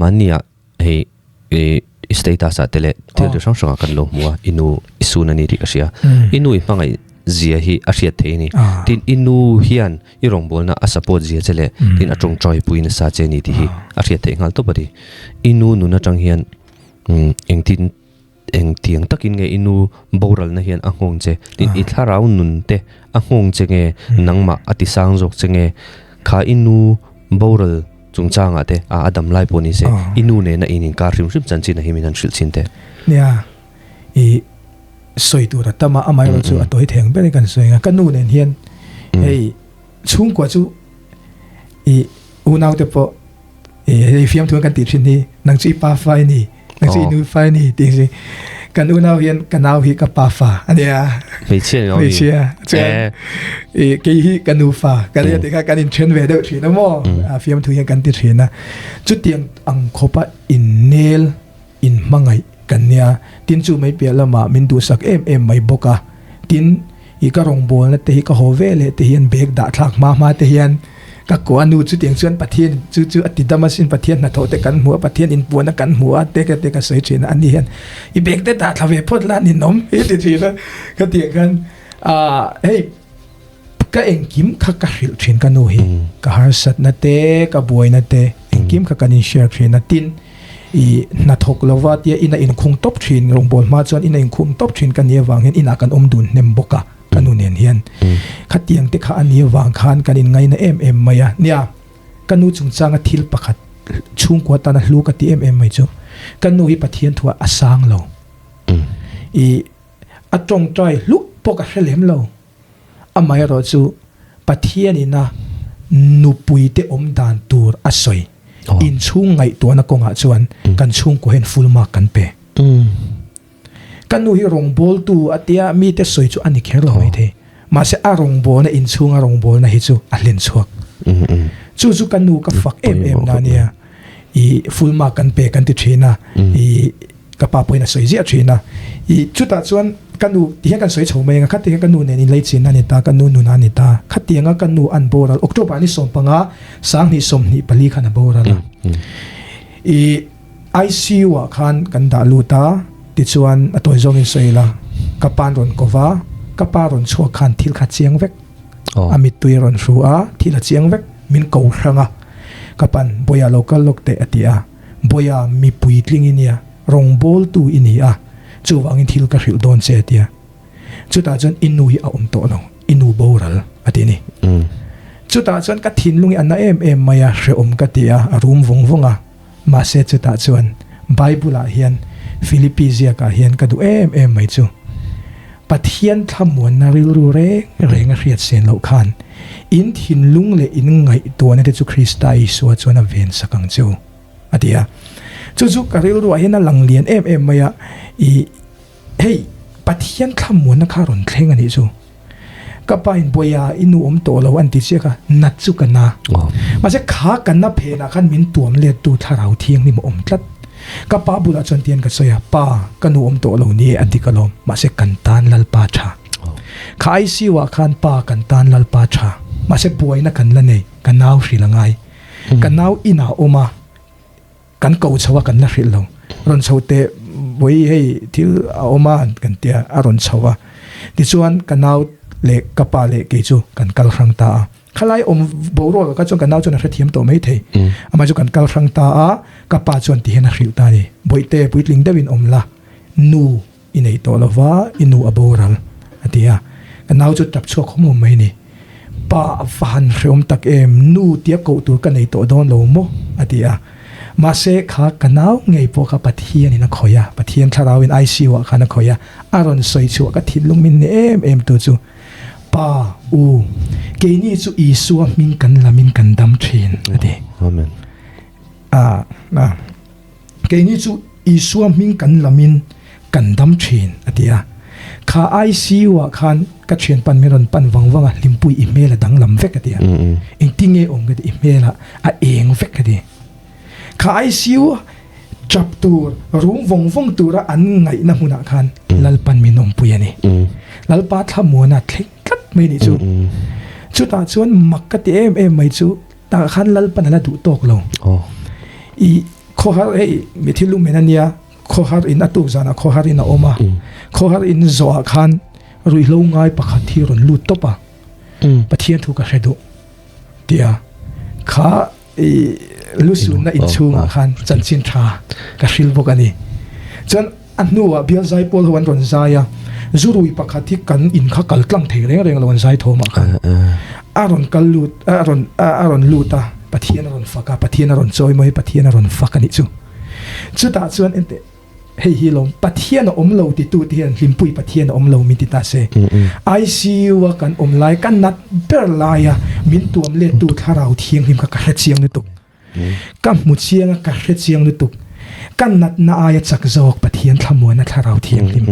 Mahni ah hei i status ah te leh thil chi hrang hrang ah kan lo hmu a, i nu i sun a ni tih ka hria. I nu i hmangaih zia hi a hriat theih a ni. Tin, i nu hian i rawngbawlna a support zia che leh tin a tawngtai pui nasa che a ni tih hi a hriat theih nghal tawp a ni. I nu nun atang hian engtin engtiang takin nge i nu boralna hian a nghawng che? Tin, i thlarau nun te a nghawng che nge nangmah a ti sang zawk che nge? Kha i nu boral chungchangah te a a dam lai pawh ni se i nu nena in inkar hrim hrim chanchin a hi min han hrilh chhin teh. Nia, i sawi tur a tam a, amaherawh chu a tawi theng ber in kan sawi ang a, ka nu nen hian hei chhungkua chu i unau te pawh i hei fiamthu an kan tih thin hi nang chu i pa fa i ni, nang chu i nu fa i ni tih hi kan unau hian ka nau hi ka pa fa a nia. Hmeichhia ni lo mi? Hmeichhia chuan i kei hi ka nu fa ka nia tih kha kan inthen ve deuh thin a maw? A fiamthu hian kan ti thin a, chutiang ang khawpa innel inhmangaih kan nia, tin chu mai piah lamah min duhsak em em mai bawk a, tin i ka rawngbawlna te hi ka haw ve leh te hian bag dah thlak hma hma te hian ka kuah a nu chutiang chuan Pathian chu chu a ti dam asin Pathian hnathawh te kan hmu a Pathian inpuahna kan hmu a te ka te ka sawi thin a ani hian i bag te dah thla ve phawt la ninawm hi ti thin a ka tih ang khan ah hei ka engkim kha ka hrilh thin ka nu hi ka harsatna te ka buaina te engkim kha kan in share thin a tin I hnathawk lova tia ina inkhung tawp thin, rawngbâwl hma chuan ina inkhung tawp thin ka nih avang hian inah kan awm dun hnem bawk a, ka nu nen hian. Khatiang te kha a nih avang khan kan inngaina em em mai a. Nia, ka nu chungchanga thil pakhat chhungkua tana hlu ka ti em em mai chu, ka nu hi Pathian thuah a sang lo. I a tawngtai hluah pawh ka hre lem lo. Amaherawh chu Pathian ina nupuite awm dan tur a sawi. Inchhung ngaihtuahna kawngah chuan kan chhungkua hian full mark kan pe. Ka nu hi rawngbawltu a tia mite sawi chu a ni kher lo maithei. Mahse a rawngbawlna inchhunga rawngbawlna hi chu a hlen chhuak. Chu chu ka nu ka fak em em na nia. I full mark kan pe kan ti thin a. I Ka pa pawhin a sawi ziah thin a, i chutah chuan ka nu ti hian kan sawi chho mai ang a, khatiang hian ka nu nen inlei chin a ni ta, ka nu nun a ni ta, khatianga ka nu an boral, October ni 15, 2024 khan a boral a, i ICU ah khan kan dah lut a, tichuan a tawi zawngin sawi ila, ka pa'n rawn ko va, ka pa rawn chhuak khan thil kha chiang vek, a mittui a rawn hru a, thil a chiang vek, min ko hrang a, ka pa'n Bawiha lo kal lawk teh a ti a. Bawiha mi puitling i nia, rawngbawltu i ni a, chuvangin thil ka hrilh dawn che a tia. Chutah chuan i nu hi a awm tawh lo, i nu boral a ti ni. Chutah chuan ka thinlung hi a na em em mai a, hrehawm ka ti a, a rum vawng vawng a. Mahse chutah chuan Bible-ah hian Philippi ziakah hian ka duh em em mai chu, Pathian thlamuanna rilru reng reng a hriat sen loh khan in thinlung leh in ngaihtuahna te chu Krista Isua chuan a ven sak ang che u, a ti a. Chu chu ka rilruah hian a lang lian em em mai a, i hei Pathian thlamuanna kha rawn thleng a nih chu. Ka pa in Bawiha i nu awm tawh lo an ti chiak a, nat chu ka na. Mahse kha ka na phenah khan min tuam lettu thlarau thianghlim a awm tlat. Ka pa bulah chuan tian ka sawi a, Pa, ka nu awm tawh lo ni e a ti ka lawm, mahse kan tan Lalpa tha. Kha ICU ah khan pa kan tan Lalpa tha, mahse buaina kan la nei, ka nau hrilh a ngai. Ka nau inah awm a, kan ko chho a kan la hrilh lo. Rawn chho teh vawi hei thil a awm a kan tia a rawn chho a. Tichuan ka nau leh ka pa leh kei chu kan kal hrang ta a. Khalai awm boruak ah kha chuan ka nau chuan a hrethiam tawh mai thei. Amah chu kan kal hrang ta a, ka pa chuan ti hian a hrilh ta a ni. Bawihte puitling deuhin awm la, nu i nei tawh lo va, i nu a boral a ti a. Ka nau chu tap chhuak hawm hawm mai a ni. Pa a va han hreawm tak em, nu tia koh tur ka nei tawh dawn lo maw a ti a. Mahse kha ka nau ngei pawh kha Pathianin a khawih a, Pathian thlarauin ICU ah khan a khawih a, a rawn sawi chhuah ka thinlung min ni em em tu chu. Pa, U, keini chu Isua hming kan lamin kan dam thin, a ti. Amen. A, a, keini chu Isua hming kan lamin kan dam thin, a ti a. Kha ICU ah khan ka thian pan min rawn pan vang vang a, Hlimpui i hmel a danglam vek, a ti a. Engtinge awm ka ti, i hmel a a eng vek, a ti. Kha ICU Chap tur, rum vawng vawng tura an ngaihna hmunah khan Lalpan min awmpui a ni. Lalpa thlamuana thleng tlat mai nih chu. Chutah chuan mak ka ti em em mai chu tah khan Lalpan a la duh tawk lo. I Khawhar hei mithi lumen ania khawhar in a tuk zanah khawhar in a awm a khawhar in zawhah khan ruihhlo ngai pakhat hi rawn lut tawp a Pathian thu ka hre duh tia kha i lusunna inchhungah khan chanchin tha ka hril bawk a ni. Chuan a hnuah bial zai pawl ho an rawn zai a, zurui pakhat hi kan in kha kal tlang thei reng reng lo an zai thawmah khan a rawn kal lut a rawn a rawn lut a, Pathian a rawn fak a, Pathian a rawn chawi mai, Pathian a rawn fak a nih chu. Chutah chuan enteh hei hi lawm Pathian a awm lo titu te hian hlimpui Pathian a awm lo min ti ta se. ICU a kan awm lai ka nat ber laia min tuam lettu thlarau thianghlim kha ka hre chiang lutuk. Ka hmu chiang a ka hre chiang lutuk. Ka natna aia chak zawk Pathian thlamuana thlarau thianghlim.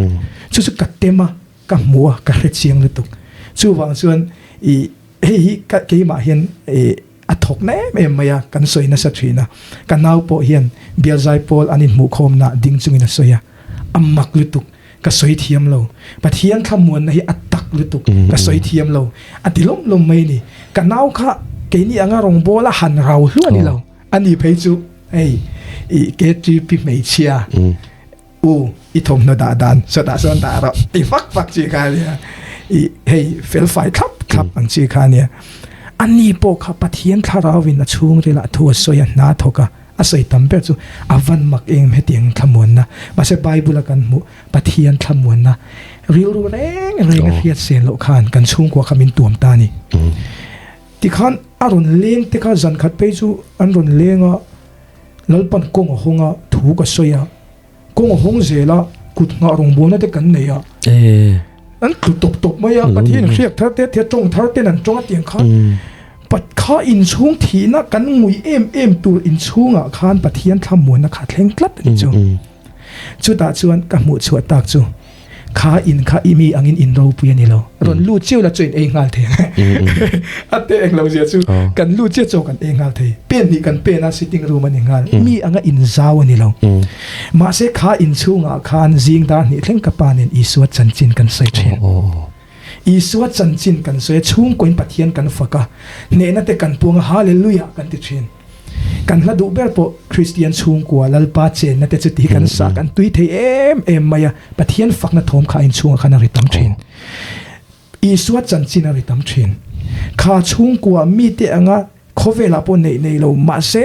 Chu chu ka tem a, ka hmu a, ka hre chiang lutuk. Chuvang chuan i hei hi ka keimah hian i a thawk na em em mai a, kan sawi nasa thin a. Ka nau pawh hian bialzai pawl an inhmuhkhawmna ding chungin a sawi a, a mak lutuk, ka sawi thiam lo. Pathian thlamuanna hi a tak lutuk, ka sawi thiam lo. A ti lawm lawm mai a ni. Ka nau kha keini anga rawngbâwl a han rau hluah a ni lo. A ni phei chu hei i KTP hmeichhia u i thawmhnaw dah dan sawtah sawn dah rawh ti fak fak chi kha a nia. I hei fel fai thlap thlap ang chi kha a nia. A ni pawh kha Pathian thlarauin a chhungrilah thu a sawi a, hna thawk a, a sawi tam ber chu a van mak eng hetiang thlamuanna. Mahse Bible a kan hmuh Pathian thlamuanna rilru reng reng a hriat sen loh khan kan chhungkua kha min tuam ta a ni. Tikhan a rawn leng te kha zan khat phei chu an rawn leng a, Lalpan kawng a hawng a, thu ka sawi a, kawng a hawng zel a, kut nghah rawngbawlna te kan nei a, an tlu tawp tawp mai a, Pathian in hriak thar te thia tawng thar ten an tawng a tiang khan Kha inchhung thihna kan ngui em em tur inchhungah khan Pathian thlamuanna kha thleng tlat a ni chu. Chutah chuan ka hmuh chhuah tak chu kha in kha i mi angin in ropui a ni lo. Rawn lut chiu la chu in ei nghal thei ang. A te eng lo zia chu kan lut chiah chaw kan ei nghal thei. Pen hnih kan pen a sitting room a ni nghal. Mi anga in zau a ni lo. Mahse kha in chhungah khan zing dar hnih thleng ka pa nen Isua chanchin kan sawi thin. Isua chanchin kan sawi a, chhungkawiin Pathian kan fak a, hnehna te kan puang a, Hallelujah kan ti thin. Kan hla duh ber pawh Kristian chhungkua Lalpa chenna te chu ti kan sa kan tui thei em em mai a, Pathian fakna thawm kha a inchhungah khan a ri tam thin. Isua chanchin a ri tam thin. Kha chhungkua mite anga khawvelah pawh neih nei lo mahse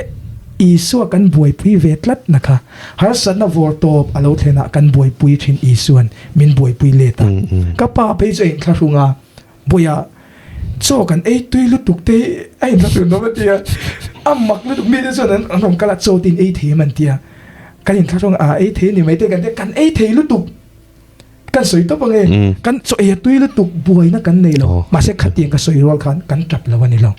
Isua kan buaipui ve tlat na kha harsatna vawr tawp a lo thlenah kan buaipui thin Isuan min buaipui let a. Ka pa phei chu a inthlahrung a, Bawiah, chaw kan ei tui lutuk te hi a inla tur lo a ti a, a mak lutuk mite chuan an an rawn kal a, chaw te in ei thei em an ti a, kan inthlahrung a, ei thei a ni mai te kan ti a, kan ei thei lutuk kan sawi tawp ange, kan chaw ei a tui lutuk buaina kan nei lo, mahse khatiang ka sawi rual khan kan tap lo a ni lo,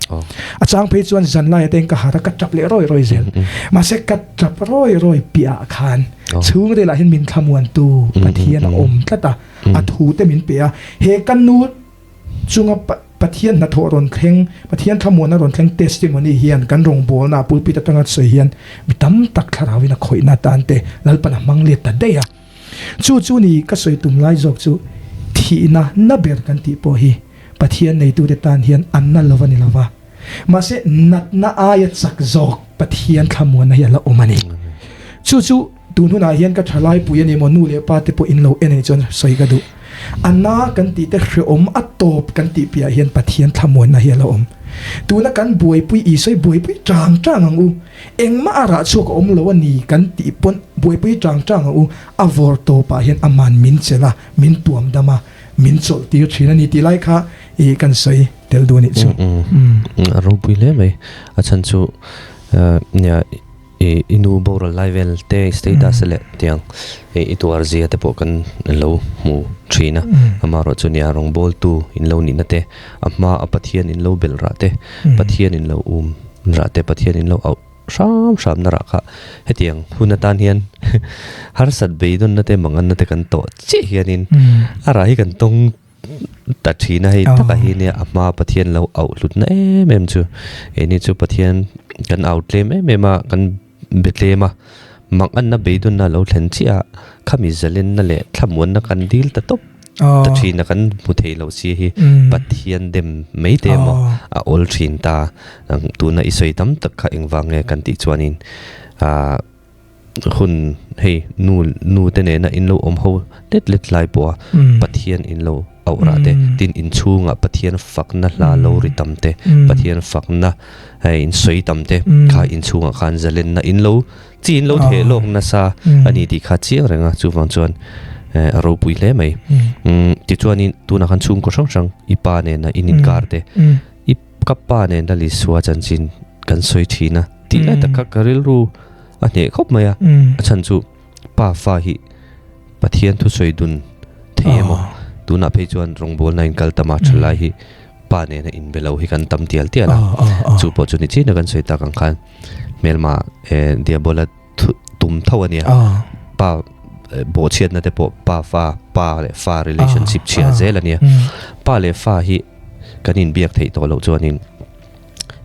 a chang phei chuan zan laia te ka harh a, ka tap leh rawi rawi zel, mahse ka tap rawi rawi piah ah khan chhungril ah hian min thlamuantu Pathian a awm tlat a. A thu te min pe a, he ka nu chunga Pathian hnathawh rawn thleng, Pathian thlamuanna rawn thleng testimony hian kan rawngbawlna pulpit atanga sawi hian mi tam tak thlarauin a khawihna atan te Lalpan a hmang let ta daih a. Chu chu ni ka sawi tum lai zawk chu thihna na ber kan tih pawh hi Pathian neitute tan hian an na lo a ni lo va, mahse natna aia chak zawk Pathian thlamuanna hi a la awm a ni. Chu chu. Tun hunah hian ka thalai pui a ni maw, nu leh pa te pawh in lo en a nih chuan sawi ka duh. A na kan tih te hreawm a tawp kan tih piah hian Pathian thlamuanna hi a la awm. Tuna kan buaipui Isua hi buaipui tang tang ang u. Engmah a rah chhuak a awm lo a ni kan tih pawn buaipui tang tang ang u. A vawr tawpah hian aman min chelh a, min tuam dam a, min chawlh tir thin a ni tih lai kha i kan sawi tel duh a nih chu. A ropui hle mai. A chhan chu nia. I i nu boral lai vel te status leh tiang i tuar zia te pawh kan lo hmu thin a, amaherawh chu nia rawngbawltu in lo nihna te, a hma a Pathian in lo belh rah te, Pathian in lo um rah te, Pathian in lo auh hram hram na rah kha hetiang hun atan hian harsat beidawnna te manganna te kan tawh chiah hianin a rah hi kan tawng Ta thin a hei takah hi nia a hma Pathian lo auh hlutna em em chu keini chu Pathian kan au tlem em em a kan be tlem a mak anna beidawnna a lo thlen chiah a khami zalenna leh thlamuanna kan dil ta tawp ta thin a kan hmu thei loh si hi Pathian dem mai te emaw a awl thin ta tuna i sawi tam tak kha engvang nge kan tih chuanin ah. Hun hei nu nu te nena in lo awm ho let let lai pawha Pathian in lo auh rah te, tin inchhungah Pathian fakna hla lo ri tam te, Pathian fakna hei in sawi tam te kha inchhungah khan zalenna in lo chi in lo theh lawk nasa a ni tih kha chiang reng a, chuvang chuan a ropui hle mai. Tichuanin tunah khan chhungkaw hrang hrang i pa nena in inkar te, i ka pa nen Lal Isua chanchin kan sawi thin a tih lai tak kha ka rilru a hneh khawp mai a, a chhan chu pa fa hi Pathian thusawi dun thei emaw tunah phei chuan rawngbawlna in kal tam a thalai hi pa nena inbe lo hi kan tam tial tial a, chu pawh chu ni chin a kan sawi tak ang khan hmelma diabola tum tho a nia, pa bawhchhiatna te pawh pa fa pa leh fa relationship chhia zel a nia, pa leh fa hi kan inbiak theih tawh loh chuanin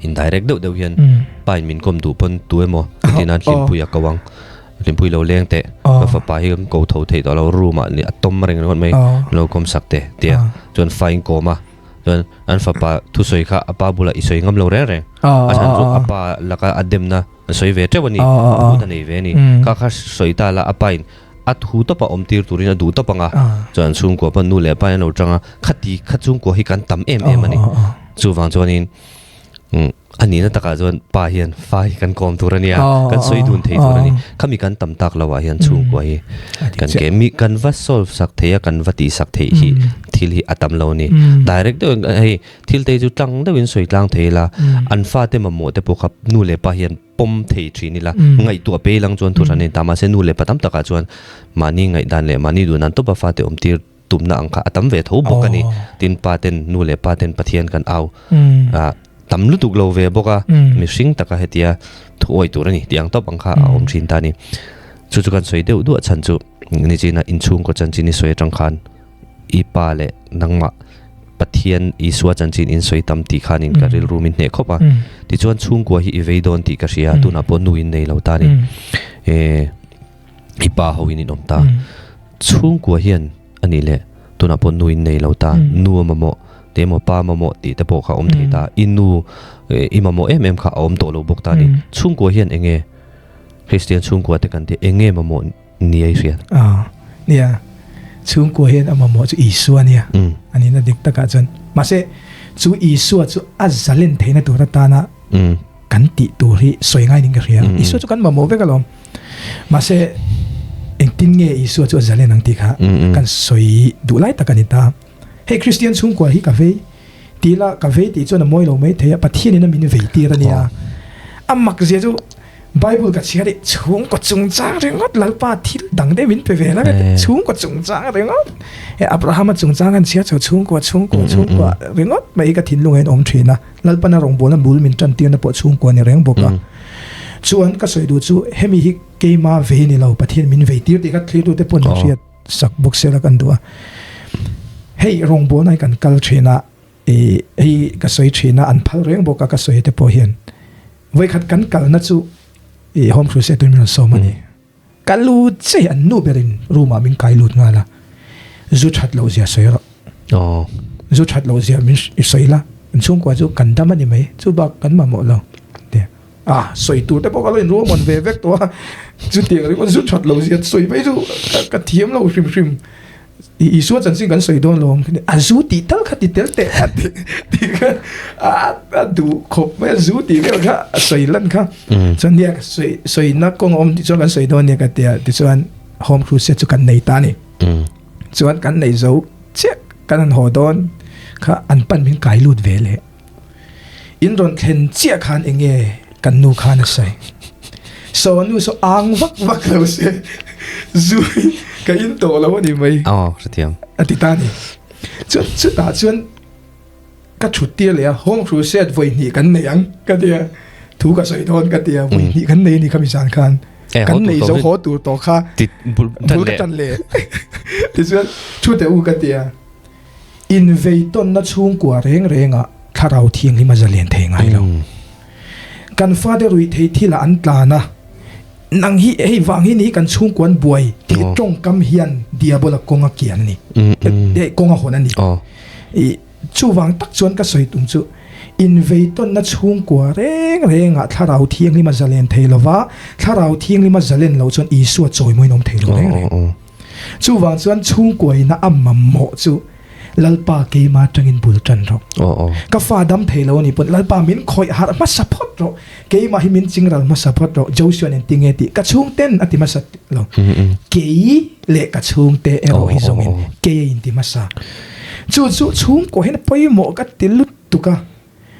indirect deuh deuh hian pa in min kawm duh pawn tu emaw heti nan hlimpui a ko ang hlimpui lo leng teh ka fapa hi kan ko tho theih tawh lo room ah a tawm reng ringawt mai lo kawm sak teh tia chuan fa in kawm a chuan an fapa thusawi kha a pa bulah i sawi ngam lo reng reng a chhan chu a pa laka a demna a sawi ve teuh a ni phut a nei ve a ni kha kha sawi ta la a pa in a thu tawp a awm tir turin a duh tawp ang a chuan chhungkua pawn nu leh pa in an lo tang a khati kha chhungkua hi kan tam em em a ni chuvang chuanin a nihna takah chuan pa hian fa hi kan kawm tur a nia kan sawi dun thei tur a ni khami kan tam tak lo ah hian chhungkua hi kan ke mi kan va solve sak thei a kan va tih sak theih hi thil hi a tam lo a ni direct deuh in hei thil te chu tlang deuh in sawi tlang thei ila an fate mamawh te pawh kha nu leh pa hian pawm thei thin ila ngaihtuah pe ilang chuan thu hran a ni ta mahse nu leh pa tam takah chuan mahni ngaihdan leh mahni duhdan tawpa fate awm tir tumna ang kha a tam ve tho bawk a ni. Tin pa ten nu leh pa ten Pathian kan au tam lutuk lo ve bawk a, mihring taka hetia thu awi tur a ni tih ang tawp ang kha a awm thin ta a ni. Chu chu kan sawi deuh duah chhan chu nichina inchhungkaw chanchin i sawi atang khan i pa leh nangmah Pathian Isua chanchin in sawi tam tih khanin ka rilru min hneh khawp a. Tichuan chhungkua hi i vei dawn tih ka hria a, tunah pawh nu in nei lo ta a ni. I pa ho in in awm ta. Chhungkua hian a nih leh tunah pawh nu in nei lo ta, nu a mamawh te emaw pa mamawh tih te pawh kha a awm thei ta, i nu i mamawh em em kha a awm tawh lo bawk ta a ni. Chhungkua hian eng nge Kristian chhungkua te kan tih eng nge mamawh ni a i hriat? Nia, chhungkua hian a mamawh chu Isua a nia, a nihna dik takah chuan. Mahse, chu Isua chu a zalen theihna tur atana kan tih tur hi sawi ngai niin ka hria. Isua chu kan mamawh vek alawm. Mahse, engtin nge Isua chu a zalen ang tih kha kan sawi duh lai tak a ni ta. Hei Kristian chhungkua hi ka vei ti ila, ka vei tih chuan a mawi lo mai thei a, Pathianin a min vei tir a nia. A mak zia chu Bible ka chhiar i chhungkaw chungchang ringawt Lalpa thil dang deuh min pe ve la chhungkaw chungchang ringawt. He Abrahama chungchang an chhiar chho chhungkua chhungkua chhungkua ringawt mai hi ka thinlung ah hian awm thin a. Lalpana rawngbawlna bul min tan tirna pawh chhungkua ni reng bawk a. Chuan ka sawi duh chu hemi hi keima vei ni lo Pathian min vei tir tih kha thlirtute pawn min hriat sak bawk sela kan duh a. Hei rawngbawlna hi kan kal thin a, ih hei ka sawi thin a an phal reng bawk a ka sawi te pawh hian vawikhat kan kalna chu ih Home Crusade tuin min rawn sawm a ni. Ka lut che an nu berin room ah min kai lut nghal a, zu that loh zia sawi rawh. Aw. Zu that loh zia min sawi la, an chhungkua chu kan dam a ni mai, chu bak kan mamawh lo ti a. Ah, sawi tur te pawh ka lo inruahman ve vek tawh a, chutiang ringawt zu that loh zia sawi mai chu ka thiam lo hrim hrim. Isua chanchin kan sawi dawn lo ang khi a zu tih tal kha ti tel teh a ti ti kha a duh khawp mai a zu tih vel kha a sawi lan kha chuan nia sawi sawi na kawng a awm tih chuan kan sawi dawn nia ka tia tichuan home crusade chu kan nei ta a ni chuan kan nei zo chiah kan han haw dawn kha an pan min kai lut ve leh in rawn thlen chiah khan eng nge kan nu khan a sawi so nu saw ang vak vak lo se zu hi ka in tawh lo a ni mai aw hrethiam a ti ta ni chuan chutah chuan ka thut tir leh a home crusade vawi hnih kan nei ang ka tia thu ka sawi dawn ka tia vawi hnih kan nei a ni khami zan khan kan nei zo haw tur tawh kha bul ka tan leh tichuan thu teh u ka tia Inveitawnna chhungkua reng rengah thlarau thianghlim a zalen thei ngai lo. Kan fate ruih thei thilah an tlan a, nang hi hei vang hi ni kan chhungkua an buai tih tawngkam hian diabola kawng a kian a ni, kawng a hawn a ni. Chuvang tak chuan ka sawi tum chu. Inveitawnna chhungkua reng rengah Thlarau Thianghlim a zalen thei lo va, Thlarau Thianghlim a zalen loh chuan Isua chawimawiin awm thei lo reng reng. Chuvang chuan chhungkuaina a mamawh chu Lalpa keimah atangin bul tan rawh. Ka fa dam thei lo a nih pawn Lalpa min khawih harh hmasa phawt rawh, keimah hi min chingral hmasa phawt rawh, Joshua nen tinge tih ka chhungten a ti hmasa lo. Kei leh ka chhungte erawh hi zawngin kei a inti hmasa. Chu chu chhungkua hian a pawimawh ka ti lutuk a,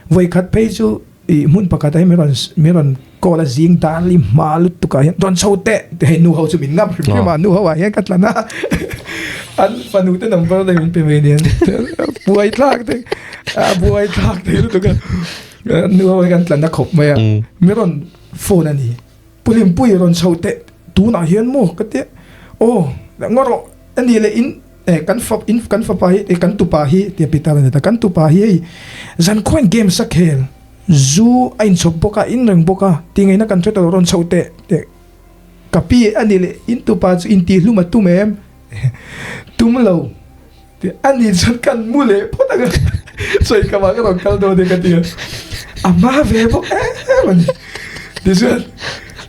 vawikhat phei chu ih hmun pakhat ah hian min rawn min rawn call a zing dan li hma lutuk ah hian rawn chho teh ti hei nu ho chu min ngam hrim hrim a nu ho ah hian ka tlan a an fanu te number te min pe mai aniang buai thlak te a buai thlak thei lutuk a nu ho hi kan tlan na khawp mai a min rawn phone a ni Pu Hlimpui rawn chho teh tunah hian maw ka tia aw ngaw rawh a ni leh in eh kan fa in kan fapa hi eh kan tupa hi tia Peter a ni ta kan tupa hi hei zan khawiin games a khel zu a inchhawp bawk a in reng bawk a ti ngaihna kan hre ta lo rawn chho teh teh ka pi a ni leh in tupa chu intihlum a tum em tum lo Tih a ni chuan kan mu leh phawt ang a, sawi ka mah ka rawn kal dawn e ka ti a, a hma ve bawk em a ni. Tichuan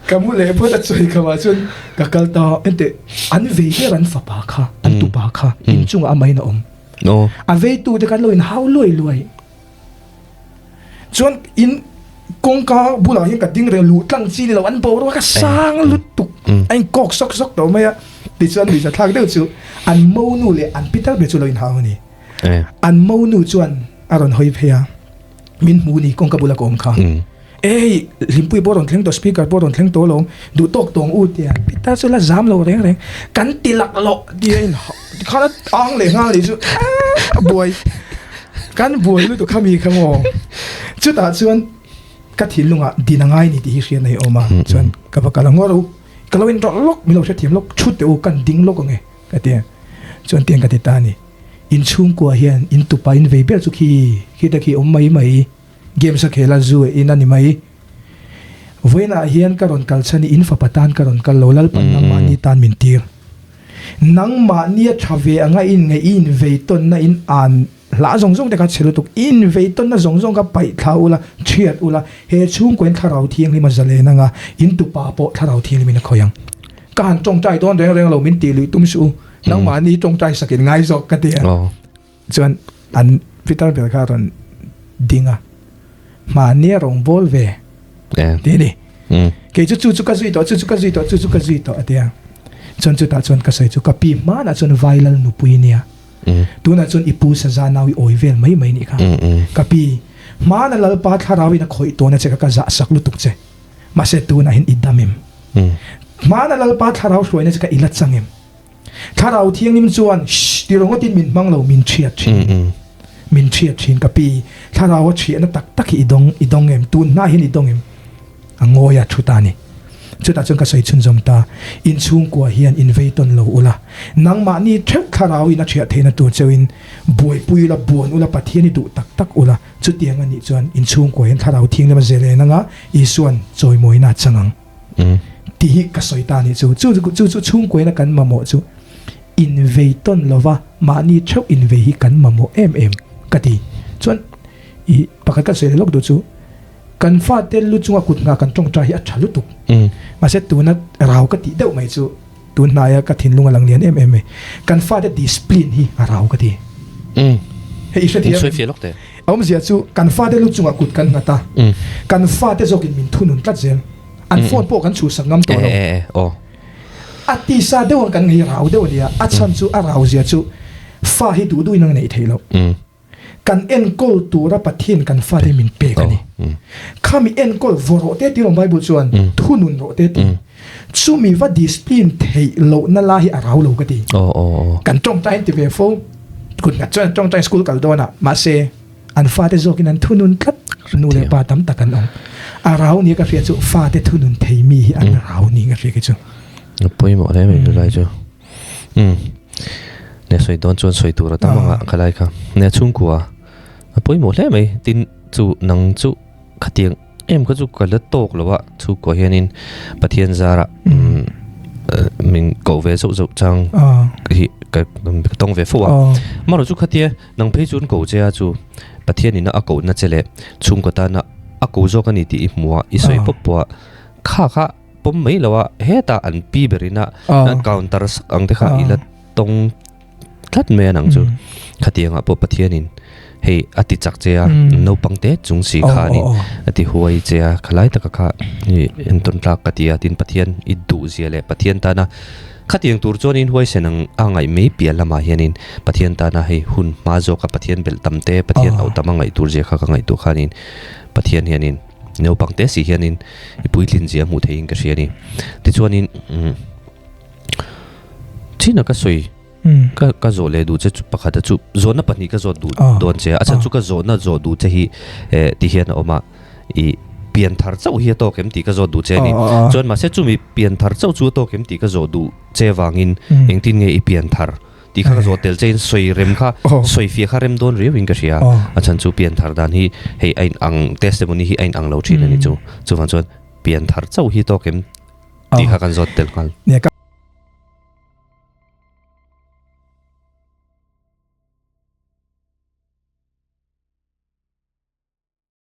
ka mu leh phawt a, sawi ka mah chuan ka kal ta a, enteh an vei ber an fapa kha, an tupa kha inchungah amahin a awm. A veitute kha an lo inhau luai luai. Chuan in kawngka bulah hian ka ding reng luh tlang chi ni lo an boruak a sang lutuk a in kawk sawk sawk tawh mai a tichuan nuihza thlak deuh chu an monu leh an pi tal ber chu lo inhau a ni an monu chuan a rawn hawi phei a min hmu ni kawngka bula ka awm kha ei hlimpui pawh rawn thleng tawh speaker pawh rawn thleng tawh alawm duh tawk tawng u tia pi tal chu la zam lo reng reng kan ti lak loh tia in tikhan a ang leh nghal nih chu a buai. Kan buai lutuk kha mi kha maw? Chutah chuan ka thinlungah din a ngai ni tih hi hriat na hi a awm a, chuan ka va kal a, Ngaw ro, ka lo inrawlh lawk, min lo hrethiam lawk, chhut teh u, kan ding lawk ang e, ka ti a. Chuan tiang ka ti ta a ni, in chhungkua hian in tupa in vei ber chu khi, khita khi awm mai mai, games a khel a, zu a in a ni mai. Vawiinah hian ka rawn kal chhan i, in fapa tan ka rawn kal lo, Lalpan nangmahni tan min tir. Nangmahnia tha ve anga i inngaih, i invei tawnna in an hlah zawng zawng te kha chhe lutuk, i invei tawnna zawng zawng kha paih thla ula, thiat ula, he chhungkaw in Thlarau Thianghlim a zalen anga, in tupa pawh Thlarau Thianghlim in a khawih ang. Ka han tawngtai dawn reng reng lo, min tih luih tum suh u, nangmahni tawngtai sak in ngai zawk ka ti a. Chuan an Peter ber kha a rawn ding a, Mahni a rawngbâwl ve tih a ni. Kei chu chu chu ka zui tawh, chu chu ka zui tawh, chu chu ka zui tawh a ti a. Chuan chutah chuan ka sawi chu ka pi hmanah chuan Vailal nupui nia. Tunah chuan i pu saza nau i awi vel mai mai nih kha. Ka pi, hmana Lalpa thlarauin a khawih tawhna che kha ka zah sak lutuk che. Mahse tunah hian i dam em? Hmana Lalpa thlarau hruaina che kha i la chang em? Thlarau Thianghlim chuan, Shh! Ti rawngawtin min hmang lo, min thiat thin. Min thiat thin ka pi. Thlarau a thiahna tak tak hi i dawng, i dawng em? Tun hna hian i dawng em? A ngawi a thu ta a ni. Chutah chuan ka sawi chhunzawm ta, In chhungkua hian in vei tawn lo ula, nangmahni theuh Thlarau in a thiah theihna tur cheuhin buaipui ula, buan ula, Pathian i duh tak tak ula, chutiang a nih chuan in chhungkua hian Thlarau Thianghlim a zel en anga Isua'n chawimawina a chang ang. Tih hi ka sawi ta nih chu. Chu chu chu chhungkuaina kan mamawh chu invei tawn lova mahni theuh invei hi kan mamawh em em ka ti. Chuan i pakhat kan sawi leh lawk duh chu kan fate lu chunga kut nghah kan tawngtai hi a tha lutuk. Mahse tuna rau ka tih deuh mai chu tun hnaia ka thinlung a lang lian em em mai. Kan fate discipline hi a rau ka ti. Hei i hrethiam em? Awmzia chu kan fate lu chungah kut kan nghat a, kan fate zawkin min thunun tlat zel. An phone pawh kan chhuhsak ngam tawh lo. A tisa deuh ang kan ngei rau deuh a nia, a chhan chu a rau zia chu fa hi duh duhin a neih theih loh. Kan enkawl tura Pathian kan fate min pek a ni. Khami enkawl vaw rawh te tih lawm Bible chuan thunun rawh te tih. Chumi va discipline theih lohna lai hi a rau lo ka ti. Kan tawngtai an ti ve fo. Kut nghat chuan an tawngtai school kal dawn a, mahse an fate zawkin an thunun tlat. Nu leh pa tam tak an awm. A rau nia ka hria chu fate thunun thei mi hi an rau ni ka hria khi chu. A pawimawh hle mai chulai chu. Umm. Ne sawi dawn chuan sawi tur a tam anga ka lai kha. Ne chhungkua a pawimawh hle mai. Tin chu nang chu khatiang Em kha chu ka la tawk lo a, chhungkua hianin Pathian zarah Min ko ve zauh zauh chang hi ka tawng ve fo a. Amaherawh chu khatia nang phei chuan ko che a chu Pathian ina a kohna che leh chhungkaw tana a ko zawk a ni tih i hmu a, i sawi pawp pawh a, kha kha pawm mai lo a, hetah an pi ber ina an counter sak ang te kha i la tawng tlat mai a nang chu. Khatiangah pawh Pathianin hei a ti chak che a, naupang te chung si khanin a ti huai che a, khalai taka kha i entawn tlak ka ti a, tin Pathian i duhzia leh Pathian tana khatiang tur chuanin huaisen ang a ngaih mai piah lamah hianin Pathian tana hei hun hma zawka Pathian belh tam te, Pathian auh tam a ngaih tur zia kha ka ngaihtuah khanin Pathian hianin naupang te si hianin i puitlin zia hmuh theihin ka hria a ni. Tichuanin China ka sawi ka ka zawh leh duh che chu pakhat a chu zawhna pahnih ka zawt duh dawn che a a chhan chu ka zawhna zawh duh che hi eh ti hian a awm a ih pian thar chauh hi a tawk em tih ka zawt duh che a ni chuan mahse chumi pian thar chauh chu a tawk em tih ka zawh duh che vangin engtin nge i pian thar tih kha ka zawh tel che in sawi rem kha sawi fiah kha rem dawn riau in ka hria a chhan chu pian thar dan hi hei a in ang testimony hi a in ang lo thin a ni chu chuvang chuan pian thar chauh hi a tawk em tih kha kan zawt tel nghal.